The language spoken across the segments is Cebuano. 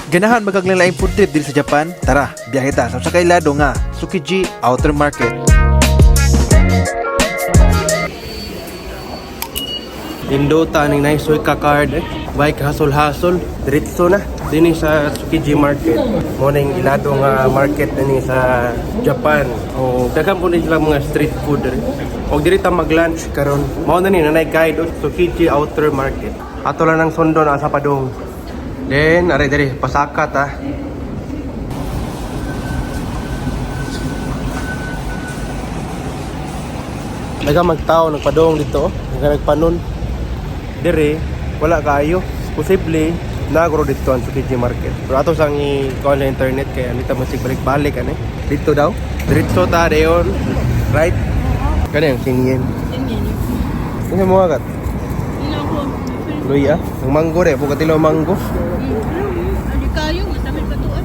Ganahan magkaglain food trip diri sa Japan? Tara, biyahe ta sa usa ka ilado nga Tsukiji Outer Market. Nindota ning nice ka card eh. Bike hasol-hasol, diretso na dinhi sa Tsukiji Market. Mo ning ilado nga market dinhi sa Japan. O daghan po ni sila mga street food diri. Og diri ta mag-lunch karon. Mao na ni nanay guide og Tsukiji Outer Market. Ato lang nang sundon asa padung. Then are diri pasaka ta. Daghang magtao nagpadong dito, oh. Nagpanon. Dire wala kaayo. Posible nagro dito ang Tsukiji Market. Pero ato sang i-kuan sa internet kay anita mo sig balik-balik ani. Dito daw. Diretso ta dayon. Right? Kani ang sinyen. Ano mo agat? Luya, ang mango re, buka tilaw mango. Ano kayo? Masamit pa to ah.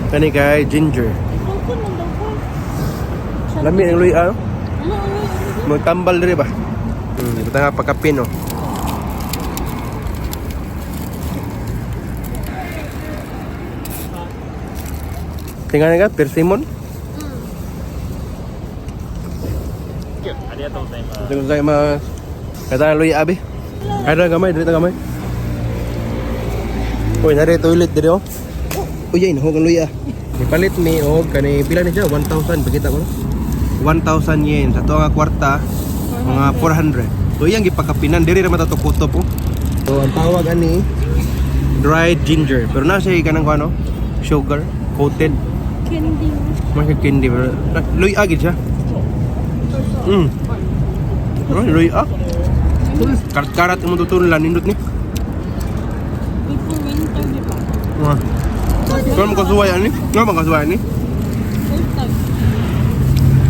Kani kay ginger. Daw man daw ko. Lami ang luya, no? Ano, ano, ano? Magtambal dire ba? Ito nga pagkapin, no. Tingnan nga, persimmon. Arigatou gozaimasu. Kata luya abi. Kada gamay, dili ta gamay. Uy, nari toilet diri oh. Uy, ay, nahog ang luya. Ipalit mi og kani pila ni siya? 1,000 pakita ko. 1,000 yen sa tuwa nga kwarta mga 400. So iyang gipakapinan diri ra man ta to kutob oh. So ang tawag ani dried ginger. Pero na siya kanang kuno sugar coated. Candy. Mga siya candy pero luya gid siya. Ay, luya. Karat-karat imong tutunlan nindot ni. Good for winter, di ba? Wah. Kung makasuway ani? Nga makasuway ani? First time.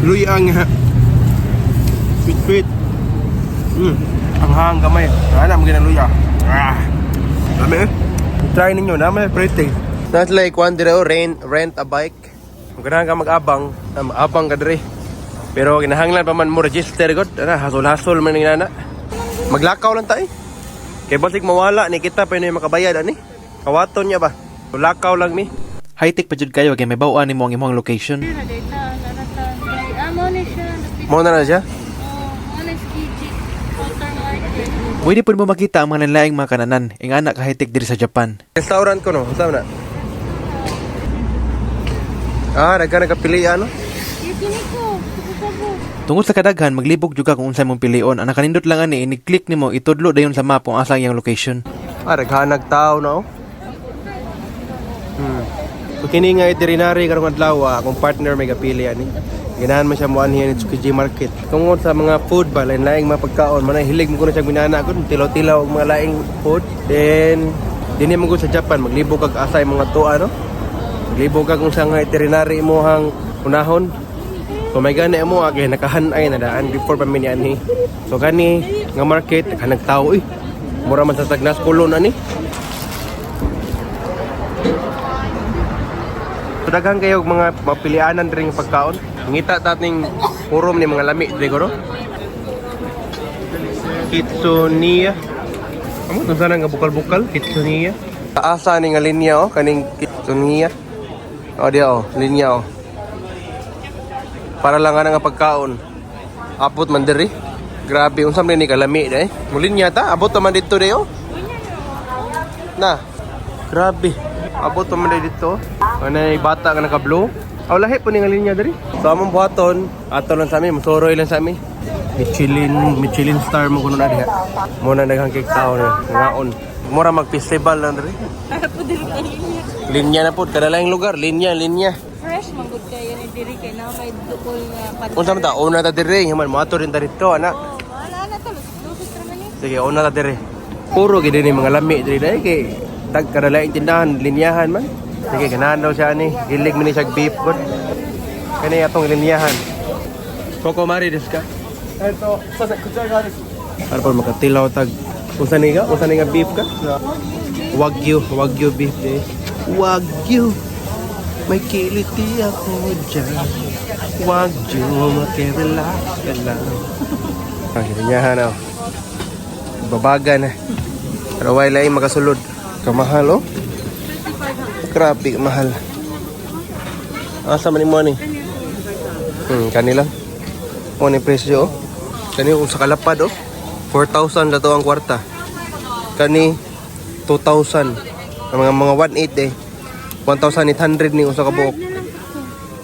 Luya nga. Sweet sweet. Ang hang gamay. Ana mo luya. Ah. Dami eh. Try ninyo na may pretty. That's like one dire oh, rent a bike. Kung ganahan ka mag-abang, abang ka dire. Pero kinahanglan pa man mo register god. Ana hasol-hasol man ning nana. Maglakaw lang ta eh. Kay basig mawala ni kita pa yun makabayad ani. Kawaton niya ba? Lakaw lang mi. High-tech pa jud kayo kay may baw-an nimo ang imong location. Na data, narata. Ah, mo ni siya. Mo na na siya. Oh, mo na Tsukiji Outer Market. Pwede pud mo makita ang mga laing mga kananan ing ana ka high-tech diri sa Japan. Restaurant ko no, saan na? Ah, nagka nagkapili ano? Kini ko. Sabo. Tungod sa kadaghan, maglibog jud ka kung unsay mong pilion. Ang nakanindot lang ani ini-click nimo itudlo dayon sa map kung asa ang iyang location. Ah, naghanag tao no. So kini nga itinerary karong adlaw, akong partner may kapili ani. Ganahan man siya mo anhi ni Tsukiji Market. Tungod sa mga food ba, lain-laing mga pagkaon, man hilig mo kuno siya binana ko, tilaw-tilaw og mga laing food. Then dinhi man gud sa Japan maglibog kag asay mga tuwa no. Maglibog kag unsa nga itinerary imong unahon. So may gani mo agi nakahanay na daan before pa mi ni anhi. So gani nga market naghanag tao eh. Mura man sa tagnas kulon ani. So daghan kayo og mga mapilianan diri nga pagkaon. Ngita ta ning purom ni mga lami diri guro. Kitsunia. Amo tong sana nga bukal-bukal Kitsunia. Asa ni nga linya oh kaning Kitsunia. Oh diya oh, linya oh. Para lang nga pagkaon. Abot man diri. Grabe unsa man ni kalami dai. Mulinya ta abot man didto dai oh. Na. Grabe. Abot man dai dito. Anay bata nga naka-blue. Aw lahi po ni nga linya diri. So among buhaton, ato lang sa amin, mosoroy lang sa amin. Michelin, Michelin star mo kuno na diha. Mo na daghang kay tao na ngaon. Mura mag-festival lang diri. Para po diri kay linya. Linya na po, kada lang lugar, linya, linya. Fresh man gud kayo ni diri kay na may dukol nga pantay. Unsa man ta, una ta diri, human mo ato rin ta dito, anak. Oh, wala na to. Lusot ra man ni. Sige, una ta diri. Puro gid ni mga lami diri dai kay tag kada laing tindahan, linyahan man. Sige, ganahan daw siya ani. Gilig man ni siya beef god. Kani atong linyahan. Koko mari desu ka? えっと、すいません、こちら側です。 Para po makatilaw tag unsa ni ka? Unsa ni nga beef ka? Wagyu, Wagyu beef eh. Wagyu. May kiliti ako dyan. Wagyu, makirelax ka lang. Ang linyahan oh. Babaga na. Pero way lain makasulod. Kamahal oh. Grabe mahal. Asa man imo ni? Kanila. Mo ni presyo oh. Kani kung sa kalapad oh. 4,000 na to ang kwarta. Kani 2,000. Ang mga 1,800 eh. 1,800 ni usa ka buok.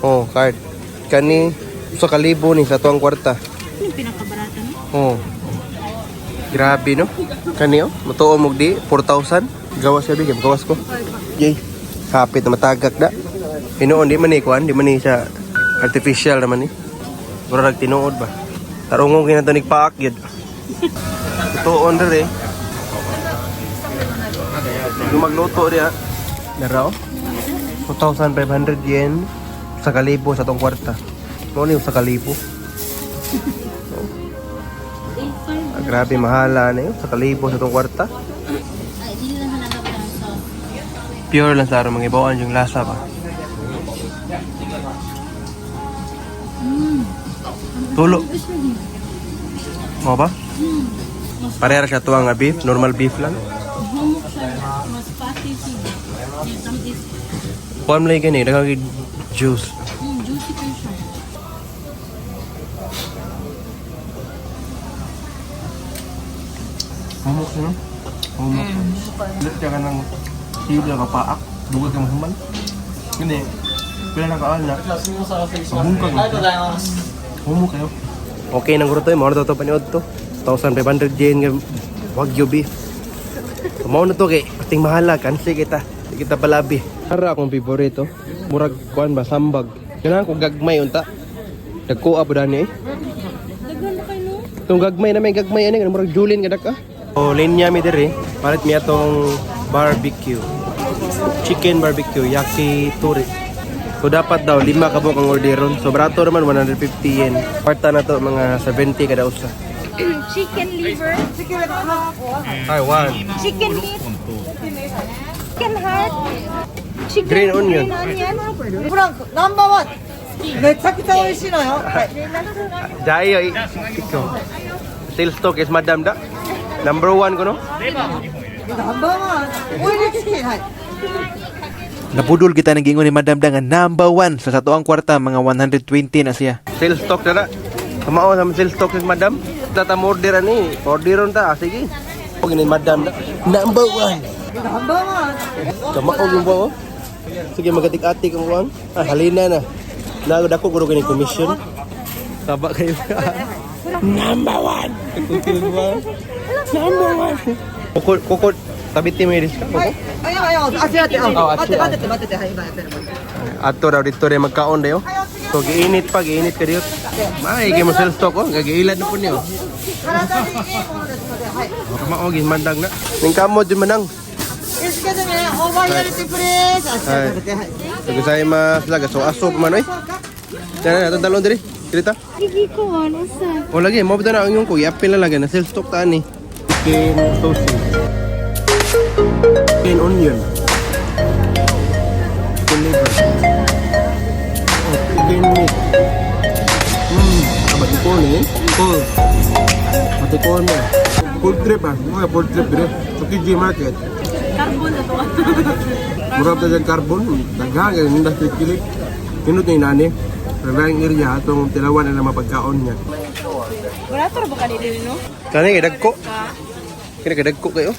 Oh, card. Kani usa ka libo ni sa tuang kwarta. Ano yung pinakabarata no? Oh. Grabe no. Kani oh, matuo mo di 4,000. Gawas ka bigyan, gawas ko. Yay. Kapit na matagak da. Hinuon di man ni kuan, di man ni siya artificial naman ni. Mura rag tinuod ba. Tarungong kina to nigpaak gyud. Tuon dere. Yung magluto diha. Dara oh. 2,500 yen sa kalibo sa tong kwarta. Mo ni sa kalibo. Ah, grabe mahala na yun. Sa kalibo sa tong kwarta. Ay, dili lang hanap ng sauce. Pure lang sa araw, mga ibawaan yung lasa ba. Tulo. Mo ba? Pareha siya tuwang nga beef, normal beef lang. Humok siya. Mas fatty siya. Yung tamis. Kuan mo lang gani, daghang juice. Juicy pa siya. Humok siya no? Humok. Dili siya ka ng siyog lang kapaak, dugay ka mahuman. Gani, pila na kaal na. Mabungkag na. Humok kayo. Okay nang gruto, mo to paniod to. 1,500 yen nga Wagyu beef. Mao na to kay ating mahala kansi kita. Di kita palabi. Para akong favorito. Murag kuan ba sambag. Ganahan ko gagmay unta. Dagko pa dani eh. Daghan na kayo no? Itong gagmay na may gagmay ani murag Julin ka ka. O linya mi diri, palit mi atong barbecue. Chicken barbecue yakitori. So dapat daw lima ka buok ang orderon. So barato naman 150 yen. Parta na to mga 70 kada usa. Chicken liver. Ay, one. Chicken meat. Chicken heart. Chicken Green onion. Green onion. フランクナンバーワンめちゃくちゃ美味しいのよ、はい Dayo ikaw. Sales talk is madam da. Number one ko no? ナンバーワンオイルチキンはい Nabudol kita ng giingon ni Madam da nga number one sa satuang kwarta, mga 120 na siya. Sales talk na na. Kamao sa sales talk is madam. Tata mo order ani. Orderon ta. Ah, sige. O gini madam da. Number one. ナンバーワン Kamao yung buo. Sige magatik-atik ang kuan. Ah, halina na. Nagdako guro gini commission. Taba kayo. Number one. Number one. Kukul kukul tabiti mo iris ka. はいあいやいやあ違う違うあ待って待ってて待っててはい今やってる Ato daw dito rin magkaon dayo. So giinit pa, giinit ka dito. May kay mo sales talk oh, gagiilad na po niyo. 体にいいものですのではい Kamao mandag na. Ning kamo jud manang. Excuse me over here please あ違う違うはい So gozaimasu laga so aso pa man oy. Dara na talon diri. Kirita. Gigi ko, ano sa? O lagi mo na ang iyong ko iapil na lagi na sales talk ta ani. Chicken sausage. Chicken onion. Chicken liver. Oh, chicken meat. Batikon eh. Cold. Batikon na. Food trip ah. Mga food trip dire. Sa TG Market. Carbon na to. Murag ta dyan carbon. Daghan kay industry kilig. Pinot ni nani. Revang area atong tilawan na mapagkaon niya. Wala to ba kanila no? Kani kay dagko. Kani kay dagko kayo.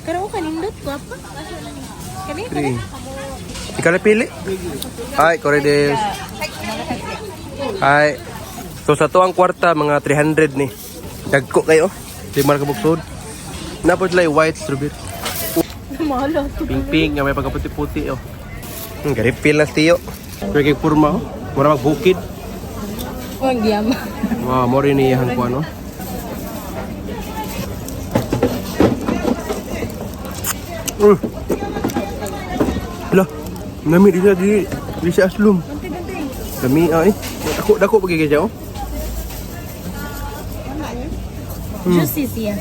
Karo kanindot ko apa? Kani Three. Ikaw na pili. Ay, kore des. Ay. So sa to ang kwarta mga 300 ni. Dagko kayo. Di man ka buksod. Napod lay white strawberry. Mahalo to. Pink pink nga may pagkaputi-puti oh. Garipil na tiyo. Pero kay purma oh. Mura magbukid. Ang giyama. Wow, mo rin iyang kuan oh. Lah, nami di di di sa aslum. Kami ay dako dako pagi kay oh. Juicy siya.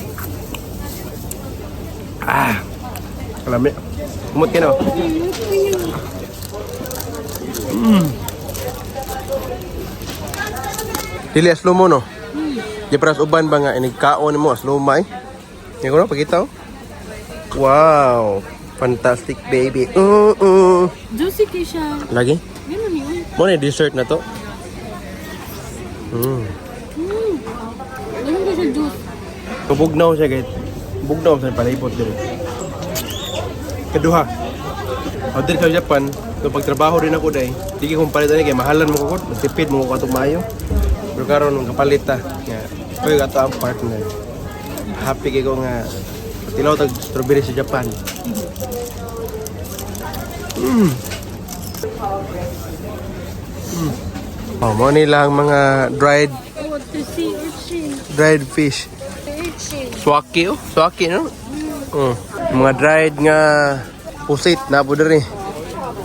Ah. Kalami. Kumot ka na. Oh. Dili aslo mo no. Di paras uban ba nga inig kaon mo aslo may. Nga ko no pagita oh. Wow! Fantastic, baby. Juicy kay siya. Lagi? Ganun yun. Mo na dessert na to. Ganun kay siya juice. Bugnaw siya guys. Bugnaw sa palibot diri. Kaduha. O diri sa Japan, so pagtrabaho rin ako day, di kong palit ani kay mahalan mo ko, tipid mo ko atong maayo. Pero karon nung kapalit ta, nga koy ato ang partner. Happy kay ko nga tilaw tag strawberry sa Japan. Oh, mo nila ang mga dried Oh, to see urchin. dried fish. Urchin. Swaki oh, swaki no? Mm. Mga dried nga pusit na po diri.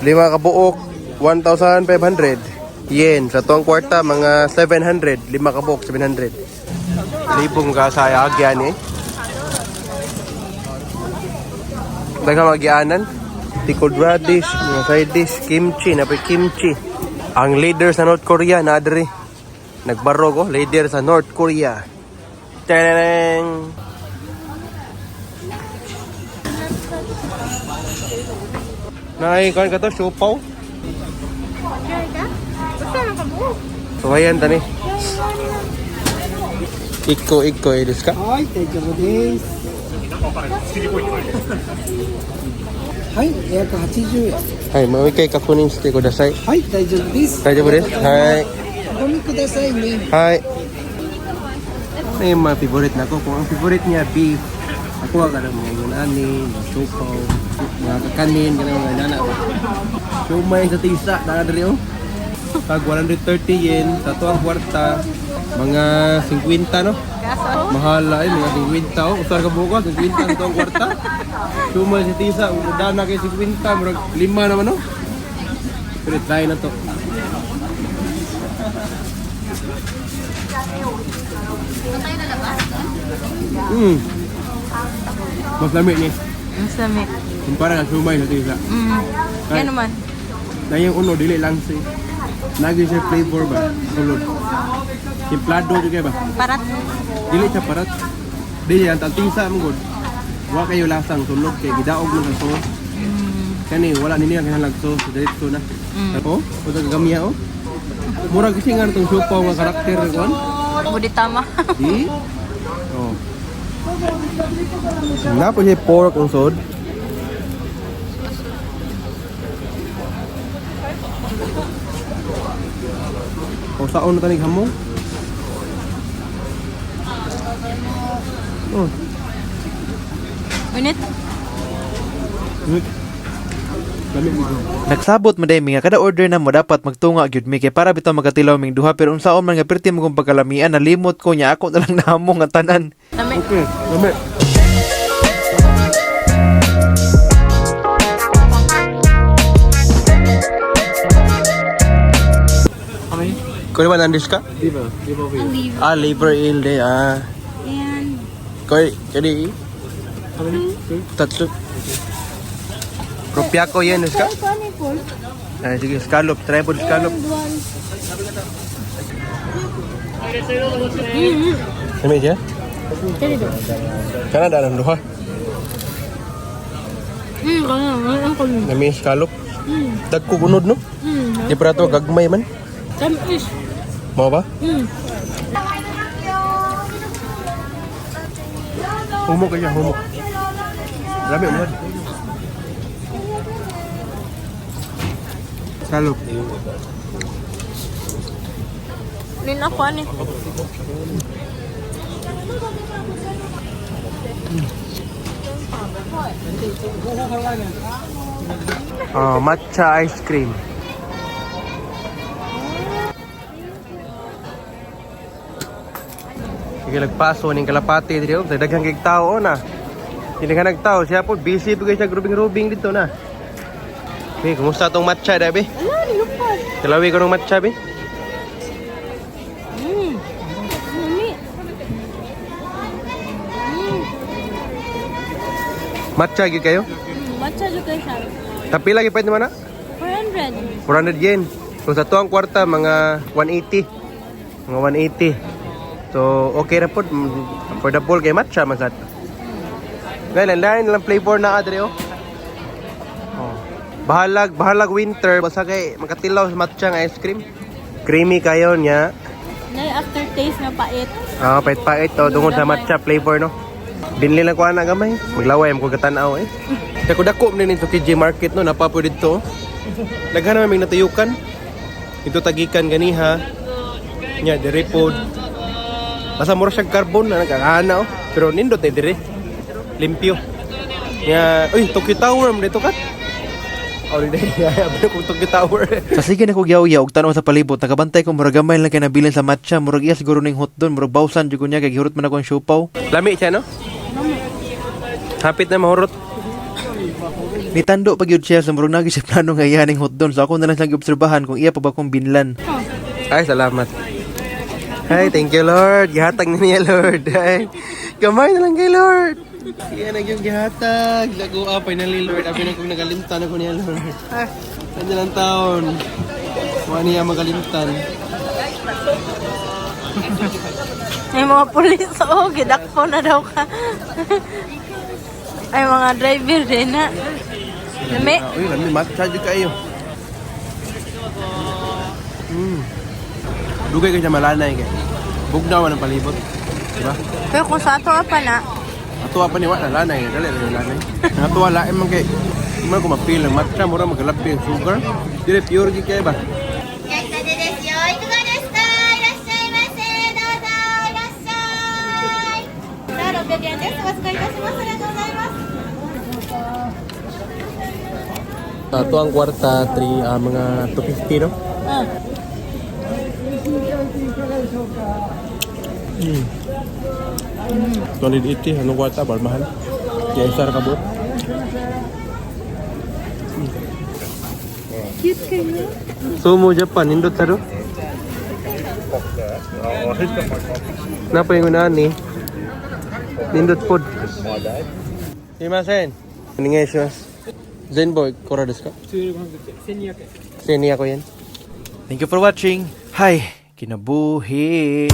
Lima ka buok, 1,500 yen. Sa tuwang kwarta, mga 700. Lima ka buok, 700. Libong ka sa agyan eh. Daghang magianan. Pickled radish, mga side dish, kimchi, napay kimchi. Ang leader sa North Korea na diri. Nagbaro ko, leader sa North Korea. Tadang! Nay, kain ka to, siopaw. Basta lang ka buo. So, ayan, tani. Ikko, ikko, eh, desu ka? はい、大丈夫です。はい、280円。はい、もう一回確認してください。はい、大丈夫です。大丈夫です。はい。ゴミくださいね。 Hi. Ano yung mga favorite na ako? Kung ang favorite niya, beef. Ako ang kanang mga yunani, mga siopaw, mga kakanin, kanang mga nana ba. Siomay sa tisa, na diri oh. Tag 130 yen, sa to ang kwarta, mga 50 no? Mahal ay, mga 50 oh. Usar ka bukas, 50 sa to ang kwarta. Siomay sa tisa, dana kay 50, murag lima naman no? Pero try na to. Mas lamig ni. Ang sami. Kumpara sa sumay sa tisa. Yan naman. Na yung uno, dili lang si. Lagi siya flavor ba? Sulod. Timplado jud ba? Parat. Dili siya parat. Dili ang tisa mo gud. Wa kayo lasang sulod kay gidaog mo sa sauce. Kani wala nini ang kinahanglan sauce, diretso na. Oh, usa ka gamya oh. Murag kasi nga itong siopaw nga karakter kon. Budi tama. Di? Oh. Napo siya pork ang sod. O saon na tanig hamong? Oh, Unit. good. Lamig mo. Nagsabot man day mi nga kada order na mo dapat magtunga gyud mi kay para bitaw magatilaw ming duha pero unsaon man nga perti mo kong pagkalamian nalimot ko nya ako na lang nahamo nga tanan. Lami. Okay, lamig. これは何ですか Liver, liver wheel. Liver. Ah, liver eel de ah. And これ、これいい How many? Two? 二つ。600円ですか pineapple. Ah, sige, scallop, tripod scallop. And one. Ano siya? Dali do. Kana ng duha. Kaya ang kulo. Nami scallop. Dagko gunod no? Di para to gagmay man. Tamis. Mao ba? Humok kaya humok. Lami mo. Scallop. Nin ako ani. Oh, matcha ice cream. Sige nagpaso ning kalapati diri oh, daghang kay tao oh, na. Dili ka nagtao siya po busy po kay siya grubing-grubing dito na. Hey, kumusta tong matcha dabi? Ala, nilupad. Kalawi ko ng matcha bi. Lami. Matcha gyud kayo? Matcha jud kay siya. Tapi lagi pa naman na? 400. 400 yen. So sa tuang kwarta mga 180. Mga 180. So okay ra pod, affordable kay matcha man sad. Lain lain lang flavor na adre oh. Oh. Bahalag, bahalag winter basta kay makatilaw sa matcha nga ice cream. Creamy kayo niya. Nay aftertaste na pait. Ah, pait-pait to tungod sa matcha flavor no. Binli lang ko ana gamay. Maglaway mo ko katanaw eh. Dako dako man ni Tsukiji Market no, napapo didto. Daghan naman may natuyukan. Ito tagikan ganiha. Nya dire pod. Basta mura siyang carbon na nagkakana oh. Pero nindot ni dire. Limpyo. Nya, uy, Tokyo Tower man dito kat. Oh, di abi ko Tokyo Tower. Sa sige na ko yaw og tan-aw sa palibot, nakabantay ko murag gamay lang kay nabilin sa matcha, murag iya siguro ning hotdog, murag bawsan jud ko niya kay gihurot man ako ang siopaw. Lami siya no? Hapit na mahurot. Nitando pag yun siya sa murag nagi siya plano nga iya ning hotdog, so ako na lang siyang giobserbahan kung iya pa ba kong binlan. Ay, salamat. Ay, thank you, Lord. Gihatag na niya, Lord. Ay, gamay na lang kay Lord. Iya na yung gihatag. Lago ah, finally, Lord. Abi na kong nagalimtan ako niya, Lord. Ay, ano lang taon. Wa niya magalimtan. May mga pulis oh, gidakpo na daw ka. Ay mga driver din na. Lami. Ah, uy, lami, matcha jud kayo. Dugay kay siya malanay kay. Bugnaw man ang palibot. Diba? Pero kung sa ato pa na, Ato pa ni wa na lanay, dali na lanay. Ang ato lain man kay di man ko mapil ang matcha mura magalabi ang sugar. Dire pure gid kay ba. 焼きたてですよ。いかがですか。いらっしゃいませ。どうぞ。いらっしゃい。さあ、600円です。お預かりいたします。ありがとうございます。 Ato ang kwarta 3 mga 250 no. Mm. 280 anong kwarta ba mahal? Kaya isa ra ka buot. Cute kayo. Sumo Japan nindot sa do. Napa yung ni? Nindot pod. Sumimasen. Onegaishimasu. Zenbo ikura desu ka? 1200 yan. Thank you for watching. Hi, kinabuhi.